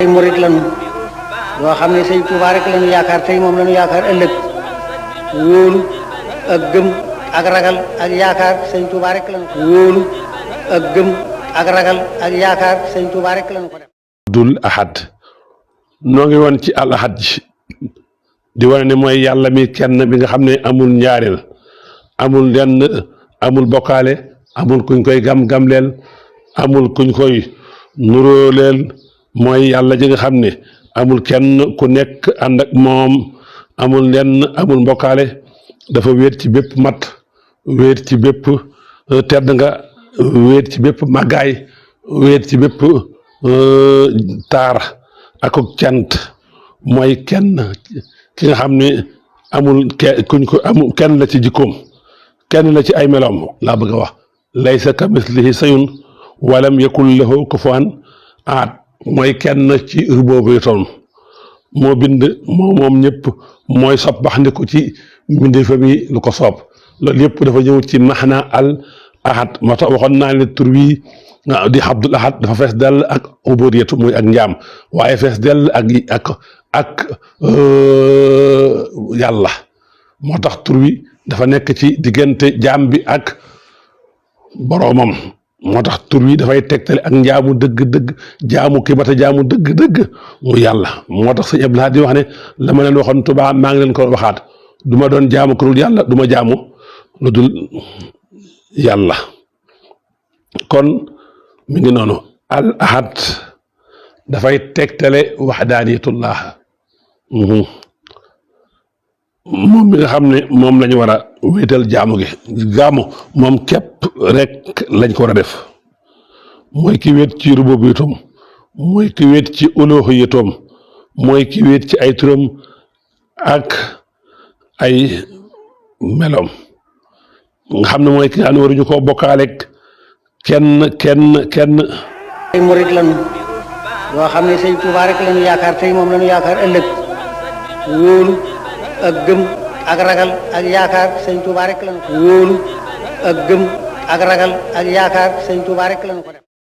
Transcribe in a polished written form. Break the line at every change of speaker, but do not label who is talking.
ay murit lañu yoo xam ne sëñ Tuubaa rek lañu yaakaar tey moom lañu yaakaar ëllëg wóolu ak gëm ak ragal ak yaakaar sëñ Tuubaa rek lañu ko wóolu ak gëm ak ragal ak yaakaar sëñ Tuubaa rek lañu ko def.
Abdul Ahad noo ngi woon ci al ahad ji di wane ne mooy yàlla mi kenn bi nga xam ne amul ñaareel amul lenn amul bokkaale amul kuñ koy gam-gamleel amul kuñ koy nuróoleel mooy yàlla ji nga xam ne amul kenn ku nekk ànd ak moom amul lenn amul mbokkaale dafa wéet ci bépp mat wéet ci bépp tedd nga wéet ci bépp màggaay wéet ci bépp taar ak cant mooy kenn ki nga xam ne amul kuñ ko amul kenn la ci jikkoom kenn la ci ay meloom laa bëgg a wax laysa ka mislihi sayun walam yakun lahu kufuwan ahad mooy kenn ci rububiyyatam moo bind moom ñëpp mooy soppaxndiku ci mbindeefam yi lu ko soob loolu yëpp dafa ñëw ci maxna al ahad moo tax waxoon naa ne tur wi di Abdul Ahad dafa fees dell ak ubudiyatu muy ak njaam waaye fees dell ak yàlla moo tax tur wi dafa nekk ci diggante jaam bi ak boroomam moo tax tur wi dafay tegtale ak njaamu dëgg-dëgg jaamu ki mata jaamu dëgg-dëgg mu yàlla moo tax sëñ Abdul Ahad di wax ne la ma leen waxoon Tuubaa maa ngi leen ko waxaat du ma doon jaamu ku dul yàlla du ma jaamu lu dul yàlla kon mi ngi noonu al ahad dafay tegtale waxdaaniyatullah moom mi nga xam ne moom lañu war a wéetal jaamu gi jaamu moom képp rek lañ ko war a def mooy ki wéet ci rububiyatam mooy ki wéet ci uluhiyatam mooy ki wéet ci ay turam ak ay meloom nga xam ne mooy ki nga xam ne waruñu koo bokkaaleeg kenn
ay murit lañu yoo xam ne sëñ Tuubaa rek lañu yaakaar tey moom lañu yaakaar ëllëg wóolu ak gëm ak ragal ak yaakaar sëñ Tuubaa rek lañu ko wóolu ak gëm ak ragal ak yaakaar sëñ Tuubaa rek lañu ko def.